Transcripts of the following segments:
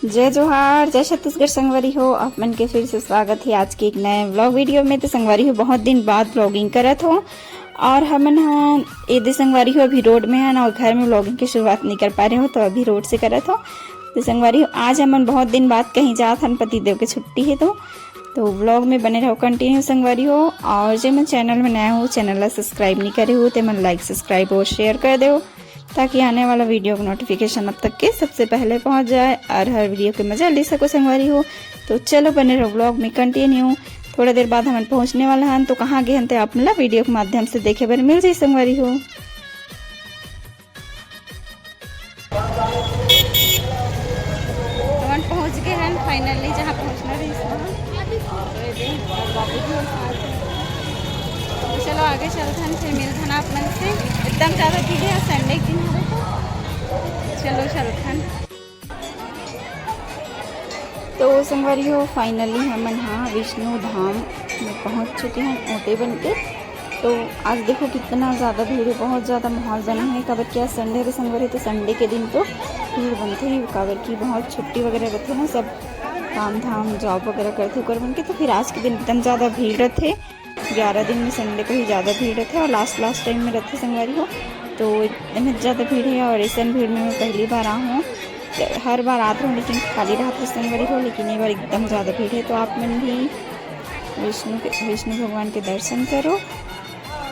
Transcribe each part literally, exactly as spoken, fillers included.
जय जोहार, जय छत्तीसगढ़ संगवारी हो। आप मन के फिर से स्वागत है आज के एक नए व्लॉग वीडियो में। तो संगवारी हो, बहुत दिन बाद व्लॉगिंग करत हो और हमन ह ए दे संगवारी हो अभी रोड में हन और घर में व्लॉगिंग की शुरुआत नहीं कर पा रहे हो, तो अभी रोड से करत हो। तो संगवारी हो, आज हमन बहुत दिन बाद कहीं जात हन, पतिदेव के छुट्टी है, तो तो व्लॉग में बने रहो कंटिन्यू संगवारी हो। और जे मन चैनल में नया हो, चैनल ला सब्सक्राइब नहीं करे हो, ते मन लाइक, सब्सक्राइब और शेयर कर दो, ताकि आने वाला वीडियो का नोटिफिकेशन आप तक के सबसे पहले पहुंच जाए और हर वीडियो के मजा ले सको संगवारी हो। तो चलो बने रहो व्लॉग में कंटिन्यू। थोड़ा देर बाद हमन पहुंचने वाला हन, तो कहाँ गए हन ते आप मन ला वीडियो के माध्यम से देखे बर मिल जाए संगवारी हो। हमन पहुंच गए हैं फाइनली, जहाँ पहुंचना रहिस वहाँ। तो ये दे, बाबू जी और साथ हैं। तो चलो आगे चलथन, फिर मिलथन आप मन से। एकदम ज़्यादा भीड़ है, संडे के दिन हवे तो। चलो चलथन। तो संगवारी हो, फाइनली हमन हा विष्णु धाम में पहुंच चुके हैं ओटे बन के। तो आज देखो कितना ज़्यादा भीड़ है, बहुत ज़्यादा माहौल बना है। काबर कि आज संडे हरे संगवारी, तो संडे के दिन तो भीड़ बनते ही, काबर कि बहुत छुट्टी वगैरह रहते हैं ना, सब काम धाम जॉब वगैरह करते ओकर मन के। तो फिर आज के दिन एकदम ज़्यादा भीड़ रहते, ग्यारह दिन में संडे को ही ज़्यादा भीड़ रहते और लास्ट लास्ट टाइम में रहते संगवारी हो, तो एकदम ज़्यादा भीड़ है। और ऐसा भीड़ में मैं पहली बार आ हूँ, हर बार आत रहूँ लेकिन खाली रहत रहे संगवारी हो, लेकिन ये बार एकदम ज़्यादा भीड़ है। तो आप मन भी विष्णु के, विष्णु भगवान के दर्शन करो,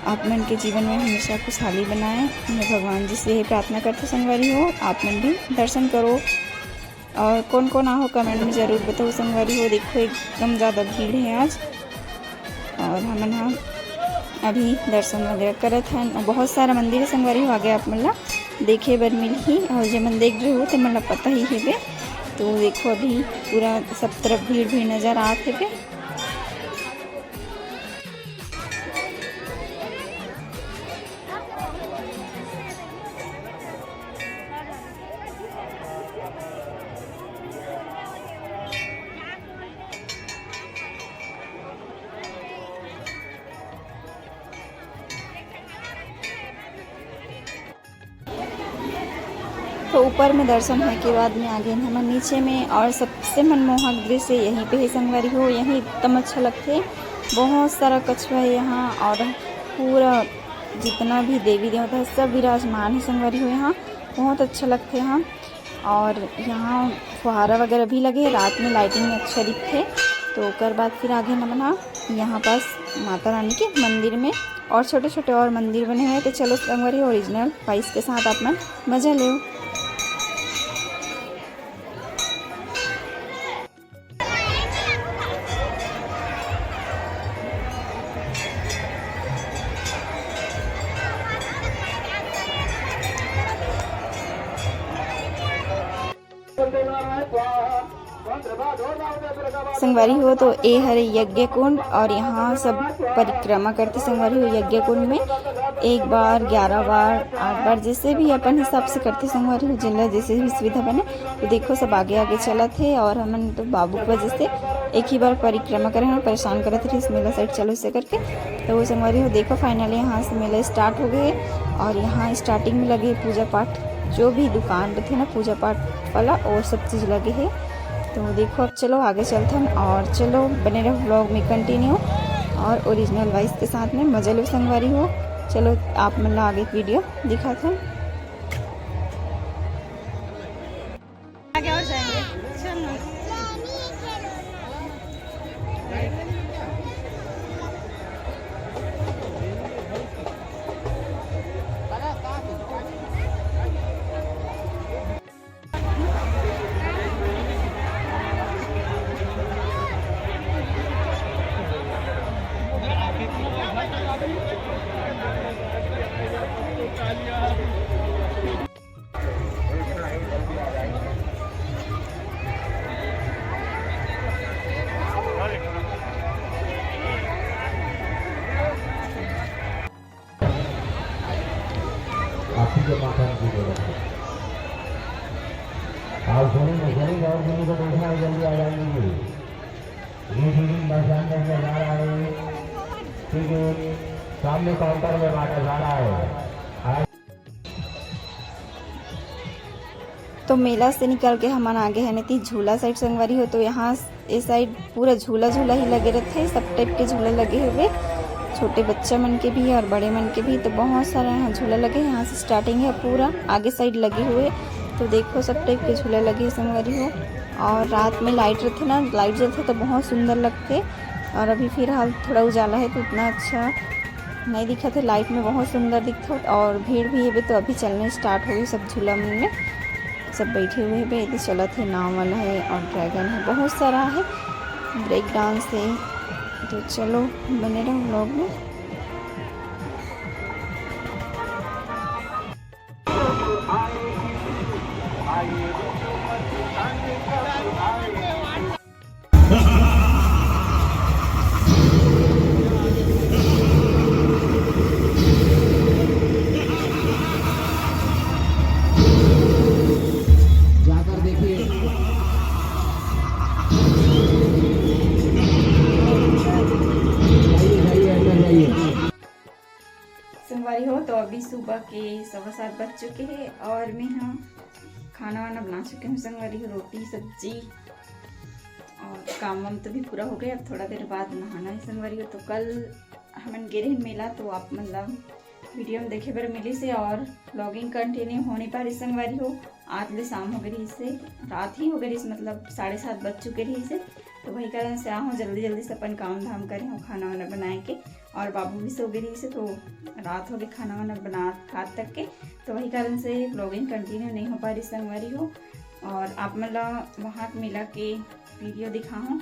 आप मन के जीवन में हमेशा खुशहाली बनाए। मैं भगवान जी से यही प्रार्थना करते संगवारी हो, आप मन भी दर्शन करो। और कौन कौन आ हो कमेंट में जरूर बताओ संगवारी हो। देखो एकदम ज़्यादा भीड़ है आज और हमन हा अभी दर्शन वगैरह करत हन। बहुत सारा मंदिर है संगवारी हो, आगे आप मन ला देखे बर मिलही और जे मन देख रहे हो ते मन ला पता ही हेबे। तो देखो अभी पूरा सब तरफ भीड़ भीड़ नजर आत हेबे। तो ऊपर में दर्शन होए के बाद में आ गए हमन नीचे में, और सबसे मनमोहक दृश्य यहीं पे है संगवारी हो। यहीं एकदम अच्छा लगथे, बहुत सारा कछुआ है यहाँ, और पूरा जितना भी देवी देवता है सब विराजमान है संगवारी हो यहाँ, बहुत अच्छा लगथे यहाँ। और यहाँ फुहारा वगैरह भी लगे है, रात में लाइटिंग अच्छा दिखथे। तो ओकर बाद फिर आगे हमन हा यहाँ पास माता रानी के मंदिर में, और छोटे छोटे और मंदिर बने हुए हैं। तो चलो संगवारी, ओरिजिनल वॉइस के साथ आप मन मजा लो। संगवारी हो, तो ए हरे यज्ञ कुंड और यहाँ सब परिक्रमा करथे संगवारी हो। यज्ञ कुंड में एक बार, ग्यारह बार, आठ बार, जैसे भी अपन हिसाब से करथे संगवारी हो, जिला जैसे भी सुविधा बने। तो देखो सब आगे आगे चलत हे और हमन तो बाबू के वजह से एक ही बार परिक्रमा करे हन, परेशान करत रहिस मेला साइड चलो से करके। तो वो संगवारी हो देखो, फाइनली यहाँ से मेला स्टार्ट हो गए और यहाँ स्टार्टिंग में लगे पूजा पाठ, जो भी दुकान रथे ना पूजा पाठ वाला, वो सब चीज़ लगे है। तो देखो अब चलो आगे चलथन और चलो बने रहो व्लॉग में कंटिन्यू। और ओरिजिनल वॉइस के साथ में मजा लो संगवारी हो। चलो आप मन ला आगे वीडियो दिखाथन। आगे और जाएंगे। चल ना। आप ही के माध्यम से बोला। आप सुनिए, सुनिए, और किसी को देखना है, जल्दी आ जाएंगे। ये टीम पहचान करके जा रहा है, ठीक है, सामने काउंटर में बांटा जा रहा है। तो मेला से निकल के हमन आगे हन एती झूला साइड संगवारी हो। तो यहाँ ए साइड पूरा झूला झूला ही लगे रहथे, सब टाइप के झूला लगे हुए, छोटे बच्चा मन के भी और बड़े मन के भी। तो बहुत सारा यहाँ झूला लगे, यहाँ से स्टार्टिंग है, पूरा आगे साइड लगे हुए। तो देखो सब टाइप के झूला लगे हे संगवारी हो। और रात में लाइट रहथे ना, लाइट जलथे तो बहुत सुंदर लगथे। और अभी फिलहाल थोड़ा उजाला है तो उतना अच्छा नहीं दिखत है, लाइट में बहुत सुंदर दिखथे। और भीड़ भी हेबे तो अभी चलने स्टार्ट होगी सब झूला मन में। सब बैठे हुए हेबे, एती चलत हे, नाव वाला है और ड्रैगन है, बहुत सारा है, ब्रेक डांस है। तो चलो बने रहो व्लॉग में। जाकर देखिए। जाइए, जाइए, अंदर जाइए। संगवारी हो, तो अभी सुबह के सवा सात बज चुके हैं और मैं हाँ खाना वाना बना चुके हूँ संगवारी हो, रोटी सब्जी और काम वाम तो भी पूरा हो गया। अब थोड़ा देर बाद नहाना है संगवारी हो। तो कल हमन गे रहे मेला, तो आप मन ला वीडियो में देखे बर मिलिस हे और व्लॉगिंग कंटिन्यू हो नहीं पारिस संगवारी हो। आज ले शाम हो गई रहिस हे, रात ही हो गई रहिस, मतलब साढ़े सात बज चुके रहिस हे। तो वही कारण से आहूँ जल्दी जल्दी से अपन काम धाम करे हूँ, खाना वाना बनाए के। और बाबू भी सो गए रहिस हे, तो रात हो गए खाना वाना बना खात तक के। तो वही कारण से व्लॉगिंग कंटिन्यू नहीं हो पारिस संगवारी हो। और आप मन ला वहाँ के मेला के वीडियो दिखाहूँ।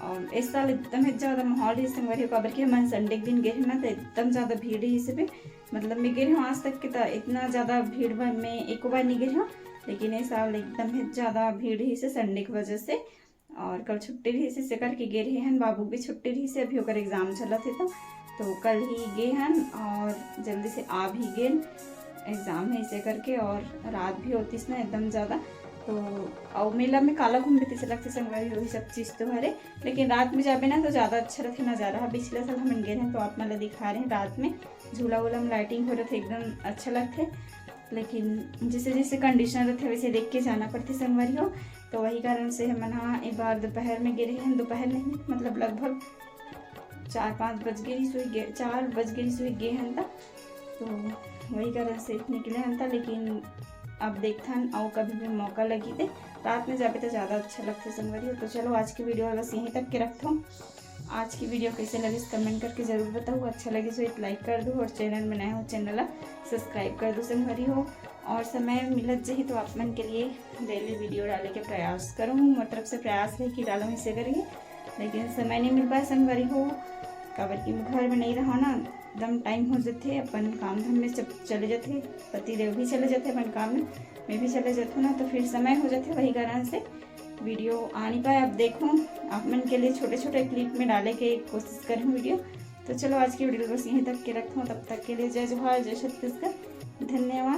और इस साल एकदम ही ज़्यादा माहौल रहिस संगवारी हो, काबर कि हमन संडे के दिन गए रहे ना, तो एकदम ज़्यादा भीड़ रहिस हे। मतलब मैं गए रहे हूँ आज तक के, तो इतना ज़्यादा भीड़ में मैं एको बार नहीं गए रहे हूँ, लेकिन इस साल एकदम ही ज़्यादा भीड़ रहिस हे संडे की वजह से। और कल छुट्टी रहिस हे, इसे करके गए रहे हन, बाबू भी छुट्टी रहिस हे, अभी ओकर एग्जाम चलत हे, तो तो कल ही गए हन और जल्दी से आ भी गेन, एग्जाम है इसे करके। और रात भी होतिस ना एकदम ज़्यादा, तो और मेला में काला घूम लेते से लगते संगवारी हो, ये सब चीज़ तो हरे। लेकिन रात में जाबे ना तो ज़्यादा अच्छा रहते नज़ारा है। पिछले साल हमन गए हैं तो आप मन ला दिखा रहे हैं, रात में झूला वूला में लाइटिंग हो रहे थे, एकदम अच्छा लगते। लेकिन जैसे जैसे कंडीशन रहते वैसे देख के जाना पड़ते संगवारी हो। तो वही कारण से हमन हाँ एक बार दोपहर में गे रहे हैं, दोपहर नहीं मतलब लगभग चार पाँच बज गए रहिस होही गे, चार बज गए रहिस होही गे हन त। तो वही कारण से निकले हन त, लेकिन अब देखथन अउ कभी भी मौका लगी ते रात में जाबे तो ज़्यादा अच्छा लगथे संगवारी हो। तो चलो आज की वीडियो बस यहीं तक के रखथों। आज की वीडियो कैसे लगिस कमेंट करके जरूर बताओ, अच्छा लगिस हो तो लाइक कर दो और चैनल में नए हो चैनल ला सब्सक्राइब कर दो संगवारी हो। और समय मिलत जही तो आप मन के लिए डेली वीडियो डाले के प्रयास करूँ, मोर तरफ से प्रयास रहे कि डालूँ इसे करेंगे, लेकिन समय नहीं मिल पाए संगवारी हो, काबर कि मैं घर में नहीं रहा ना, एकदम टाइम हो जाते, अपन काम धाम में जब चले जाते, पति देव भी चले जाते अपन काम में, मैं भी चले जाती हूँ ना, तो फिर समय हो जाते, वही कारण से वीडियो आ नहीं पाए। अब देखो आप मन के लिए छोटे छोटे क्लिप में डाले के कोशिश करूँ वीडियो। तो चलो आज की वीडियो बस यहीं तक के रखूँ, तब तक के लिए जय जोहार, जय छत्तीसगढ़, धन्यवाद।